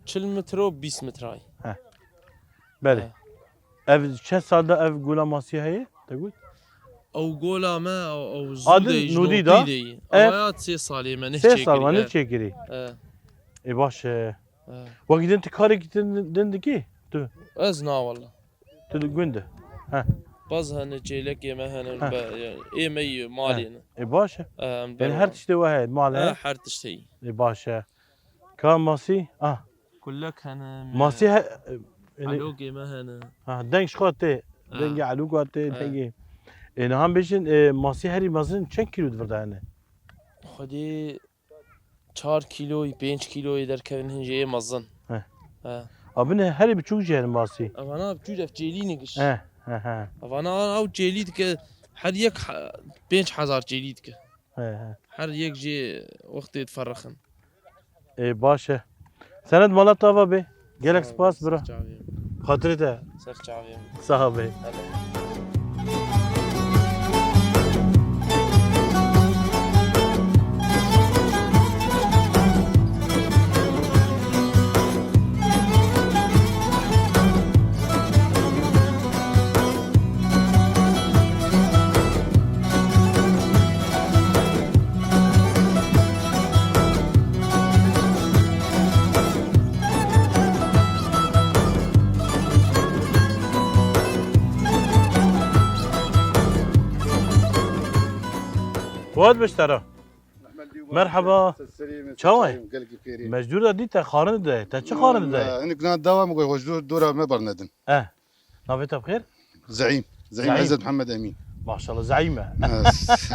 Çil metr û bîst metrayî. He. Belê. He. Ev çend sal da ev gola masî heye? Te got? Ew gola me, ew, ew zû Adin deyî, ji nodî da? Nodî deyî. Ev Ew ya sê salê me ne sê sal çêkirî, me ne he. Çêkirî. He. Ê baş e. He. Wekî din tu karekî din, din dikî? Tu? Ez na walla. Tu li gund e. Heh. Pez hene, çêlekê me hene, heh. Be, ê me yî, malê ne. Ê baş e. Em yani her tiştê we heye, mal he? He, her tiştê yî. Ê baş e. Ka masî? Ah. Kullek hene, me masî he, e, yani elokê me hene. Ha, deng ji xwe tê. Ha. Dengê eloka tê, ha. Dengê. Ê, niha bêjin, e, masî herî mezin çend kîlo di vir de hene? Xwedê çar kîloyî, pênc kîloyî derkevin hin jê yê mezin. He. He. A bin herî biçûk jî hene masî. Evana biçûk ev çêlî nigiş. He, he, he. Evana ew çêlî dike, her yek he-, pênc hezar çêlî dike. He, he. Her yek jê wextê diferixin. Ê, baş e. Senet mala tava be. Gelek spas bira. Ser çavê. Xatirê te. Ser çavê. Sax be. Hele. Fuat Beştara. Merhaba. Çawa? Mecdûr da dî te xarin de. Te çi xarin de? Hinek na dawa min got, xwe ji dor-, dora me bernedin. Eh. Navê te bi xêr? Zeîm. Zeîm. Zeîm Ezzet Mihemed Emîn. Maşallah, zeîm e. Ha,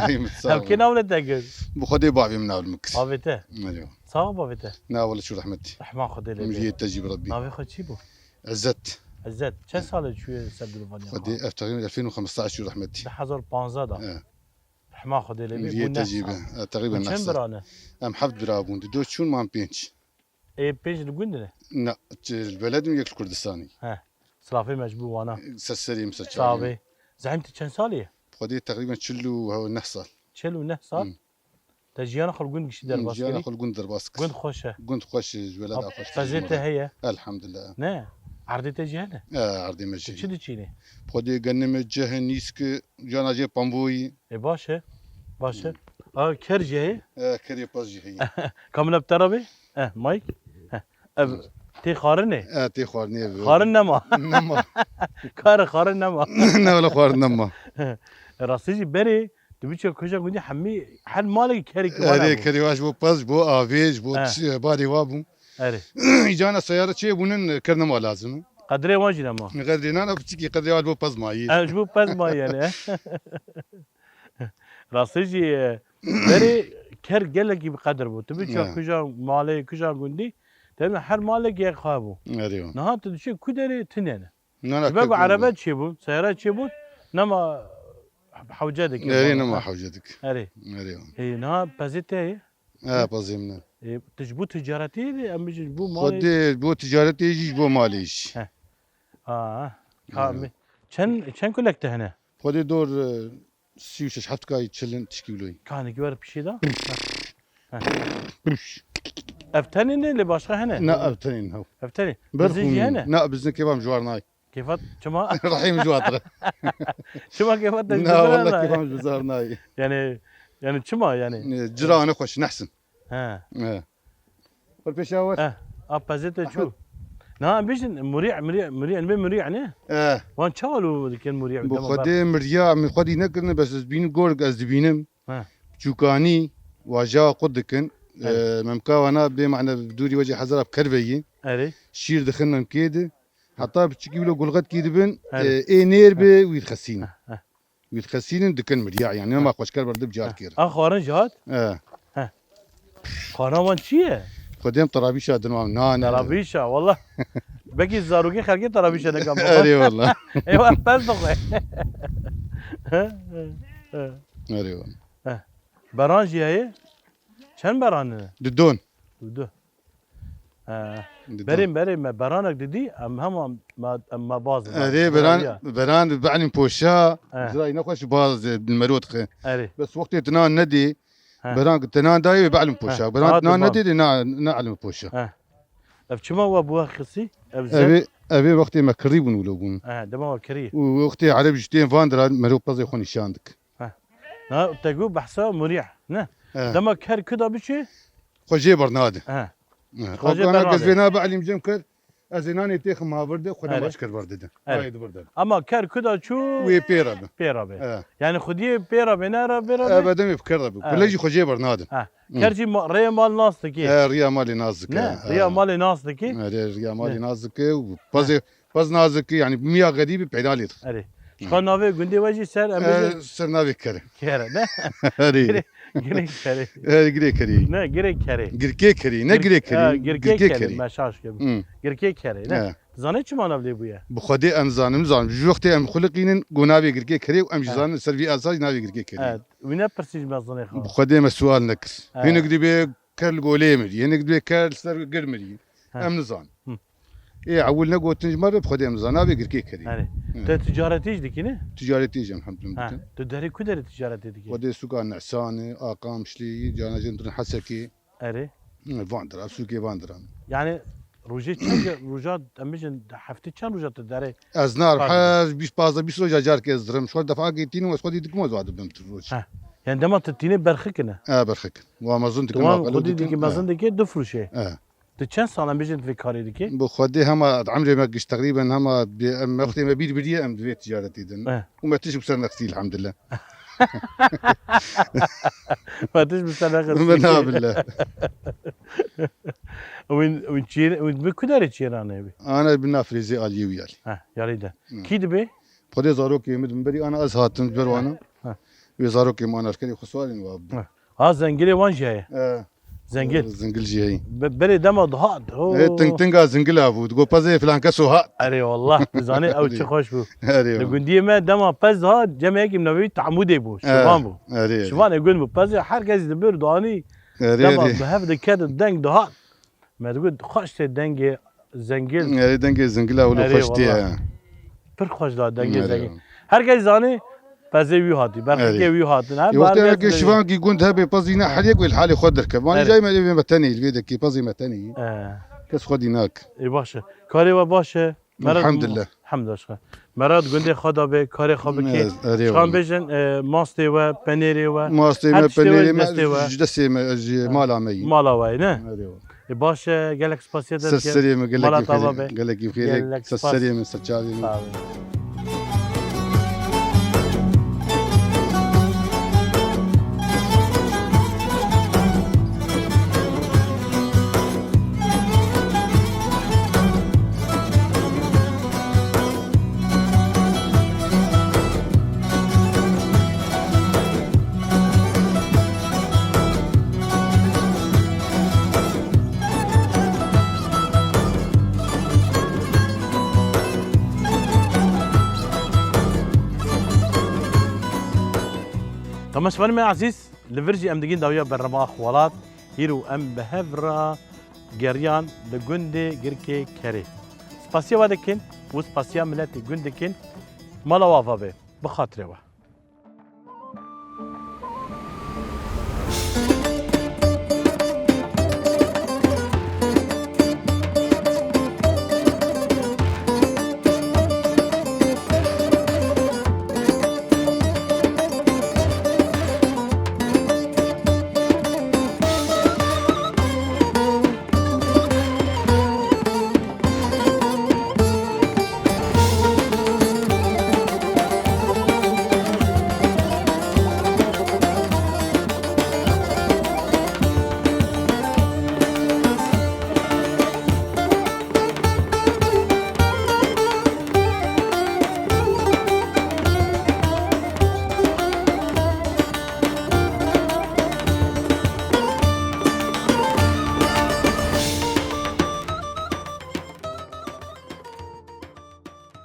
zeîm, sağ ol. Ev kê navê te kir? Bi Xwedê bavê min nav min kir. Bavê te? Erê. Sağ ol bavê te. Na wele çû rehmetî. Rehma Xwedê lê bê. Emriyê te jî bi Rebbî. Navê xwe çi bû? Ezzet. Ezzet. Çend sal e çûye ser dilovanî? Xwedê ev teqrîben elfên û xemsetaş çû rehmetî. Du hezar panzdeh da. He. Rehma Xwedê lê bê. Emriyê te jî be. He, teqrîben neh sal. Çend bira ne? Em heft bira bûn. Di do çûn man pênc. Ê pênc li gund ne? Na, li beled in, yek li Kurdistanê. He. Silafê me ji bo wana. Ser serê min, ser çavê min. Sağ be. Zehîm, tu çend salî ye? Xwedê teqrîben çil û neh sal. Çil û neh sal? Hmm. Te jiyana xwe li gund giştî derbas kirî? Jiyana xwe li gund derbas kir. Gund xweş e. Gund xweş e, ji weleda xweş. Pezê te heye? Elhamdulillah. Ne? Erdê te jî hene? E, erdê me jî heye. Çi diçînî? Xwedê genimê, cih, nîsk, jana jê pamboyî. E, baş e. Baş e. A, ker jî heye? E, kerê pez jî heye. Kamina bi te re bê? E, Mike? E, ev tê xwarinê? E, tê xwarinê ev. Xwarin nema? Nema. Kar xwarin nema? Ne, wele xwarin nema. E, rastî jî berê tu biçe kuja gundî hemî her malekî kerekî wan hebû. Erê, kerê wan ji bo pez, ji bo avê, ji bo tişt, barê wa bû. Erê. Îcana seyare çê bûnin, ker nema lazim. Qedrê wan jî nema. Qedrê nana piçikî, qedrê wan ji bo pez mayî. E, ji bo pez mayî yani. Rastî jî, e, berê ker gelekî bi qedir bû. Tu biçe kuja malê, kuja gundî, te her malekî yek xwe bû. Erê. Niha tu diçe ku derê tune ne. Ji ber ku erebe çêbûn, seyara çêbûn, nema hewce dike. Erê, nema hewce dike. Erê. Erê. Hê, niha pezê te ye? E, pezê min e. E, tu ji bo ticaretê de, em bijin ji bo malê? Xwedê ji bo ticaretê jî, ji bo malê jî. He. Aa, ka He. me-, çend, çend kulek te hene? Xwedê dor, e, sî û şeş heft kayî çilin tişkî wilo ye. Kanekî wer pişê da? Ev tenê ne, lê başqa hene? Na, ev tenê ne, hew. Ev tenê. Bizin jî hene? Na, bizin kêfa min ji war nayê. Kêfa çima? Rehîm ji war tire. Çima kêfa te ji bizin nayê? Na, wele kêfa min ji bizin nayê. Yani, yani çima yani? E, cira ne xweş, nehsin. He. He. Xwe pêşa wer. Eh, a pezê te çû. Ahmet. Na, em bijin, murî, murî, murî, em bê murî, ne? Eh. Wan çawa lo dikin murî? Bi dema Xwedê ber- miriya, min xwedî nekirine, bes ez bînim gorik ez dibînim. He. Çûkanî, waja qut dikin. Evet. Eh, memka wana bê mane bi dûrî wecê hezara bi kerveyî. Erê. Şîr dixin memkê di. Heta biçikî wilo gulxetkî dibin, Evet. eh, ê nêr bi wî dixesînin. Heh, heh. Wî dixesînin dikin mirya, yani nema xweşker berdib carkê re. A xwarin jî hat? Eh. Heh. Xwana wan çi ye? Xwedê em terabîşa din wan nan e. Terabîşa, wallah. Belkî zarokê xelkê terabîşa nekan baba. Erê wallah. Ê wan pez dixwe. Erê wallah. Heh. Beran jî heye? Çend beran hene? Didon. Dudu. He. Didon. Berê, berê me beranek didî, em hema me, em me baz didin. Erê, beran, beran bi elîm poşa, He. Zirayî nexweş baz, e, mero dixe. Erê. Bes wextê tinan nedî, He. beran tinan dayê wê bi elîm poşa. He. Beran tinan nedî, de na, na elîm poşa. He. Ev çima we bû xisî? Ev zer? Evê, evê wextê me kirî bûn wilo bûn. He, dema we kirî. Û wextê Ereb ji tên van dira mero pezê xwe nîşan dik. He. Na, te got behsa murî, ne? He. Dema ker kuda biçê? Xwe jê bernade. He. He. Xwe jê bernade. Kes vê nabe elîm cem ker, ez ê nanê têxim havir de, xwe Erê. Dema eşker berdide. Erê. Ayê dibirde. Ama ker kuda çû Wê pê re be. Pê re be. He. Yani xwediyê pê re be, ne re pê re be? Eve demê bi ker re be. He. Kule jî xwe jê bernade. He. Hı. Ker jî ma-, rêya mal nas dike. He, riya malê nas dike. Ne, He. riya malê nas dike. He, riya malê Ne. nas dike û Ne. pazê Pez nazik, yani miya xedî bi peyda lê dixin. Erê. Ji xwe navê gundê we jî ser, em bêjin? E, ser navê Kere. Kere, ne? Erê. Girê, girê Kerê. E, Girê Kerê. Ne, Girê Kerê. Girkê Kerê, ne Girk-, Girê Kerê. e, Girkê Girkê Kerê, Kerê. Me şaş kir. Hı. Girkê Kerê, ne? E. Zanê çima nav lê bûye? Bi Xwedê em zanim, zanim. Ji wextê em xuliqînin, got navê Girkê Kerê û em jî E. zanin ser vî esas navê Girkê Kerê. E, wî ne pirsî ji me zanê xwe. Bi Xwedê me sual nekir. E. Hinek dibê ker li golê mirî, hinek dibê ker li ser gir mirî. He. Em nizan. Hı. Ê ewil negotin ji me re bi Xwedê em nizan. Navê Girkê Kerî. Erê. Hı. Tu ticaretî jî dikî ne? Ticaretî jî em hemdin He. dikin. Tu derê ku derê ticaretê dikî? Xwedê sûka Nesanê, Aqamşlî, cana jin dirin Hesekê. Erê. Hı, van dira, sûkê van dira. Yani rojê çend, roja em bijin heftê çend roja tu derê? Ez nar, Pardon. hez, bîst, pazdeh, bîst roja carkê ez dirim. Ji xwe defakê tînim, ez xwedî dikim, ez wa dibim tu roj. He. Yani dema tu tînê berxikine? E, berxik. Wa mezin dikim, Tamam, wa xwedî dikim. dikî, mezin dikî, difroşê. E. Tu çend sal em bêjin vê karê dikî? Bi Xwedê hema emrê me giş teqrîben hema bi-, em wextê me bîr biriye em di vê ticaretê din. E. Û me tişt bi ser nexistî, elhamdulillah. Me tişt bi ser nexistî. Me na billah. Wîn, wîn çiyê, wîn bi ku derê çiyê ranê bî? Ana bi nafrêzê aliyê wî alî. Ha, yarî de. Hı. Kî dibê? Xwedê zarokê min, min berî ana ez hatim, ji ber wana. Ha. Wê zarokê min ana, ji kerê xwe sualên wa bû. Ha. Ha, zengilê wan jî heye. E. Zengil. Zingil jî heye. Be-, berê dema dihat, ho. E, ting tinga zingila bû. Digot, "Pezê filan keso hat." Erê wallah, tu zanî ew çi xweş bû. Erê Li wallah. gundiyê me dema pez dihat, cemekî min navê wî Tahmûdê bû. E, Şivan bû. Erê, erê. Şivanê gund bû. Pezê her kes dibir danî. Erê, Dema erê. bi hev diket deng dihat. Me digot, xweş tê dengê zengil. Erê, dengê zingila wilo Erê, xweş tê, wallah. he. Pir xweş da dengê Erê, zengil. wallah. Her kes zanî pezê wî hatî, berxikê Erê. wî hatin. Her Yê wextê her kes ke dibê. şivankî gund hebe pezî ne her yek wê li halê xwe derkeve. Vanî Erê. cayê me ê me tenê, vê dekê pezê me tenê. Ee. Kes xwedî nak. Ê baş e. Karê we baş e. Merad Elhamdulillah. Hemd aşka. Merad gundê xwe da be, karê xwe bike. Evet, erê Şan wallah. bêjin, e, mastê we, penêrê we. Mastê Her me, tiştê we penêrê ji me, destê we. ji destê me, ji Ha. mala me yî. Mala we, ne? Erê wallah. E, baş e, gelek spasiye Ser derkê. serê me, gelek Mala tava xêrê, be. gelek xêrê. Gelek Ser spas. serê me, ser çavê me. Sağ olun. Temaşevanê me ezîz, li vir jî em digihîn dawiya bernameya Axwelat. Îro em bi hev re geriyan li gundê Girkê Kerê. Spasiya we dikin û spasiya miletê gund dikin. Mala we ava be. Bi xatirê we.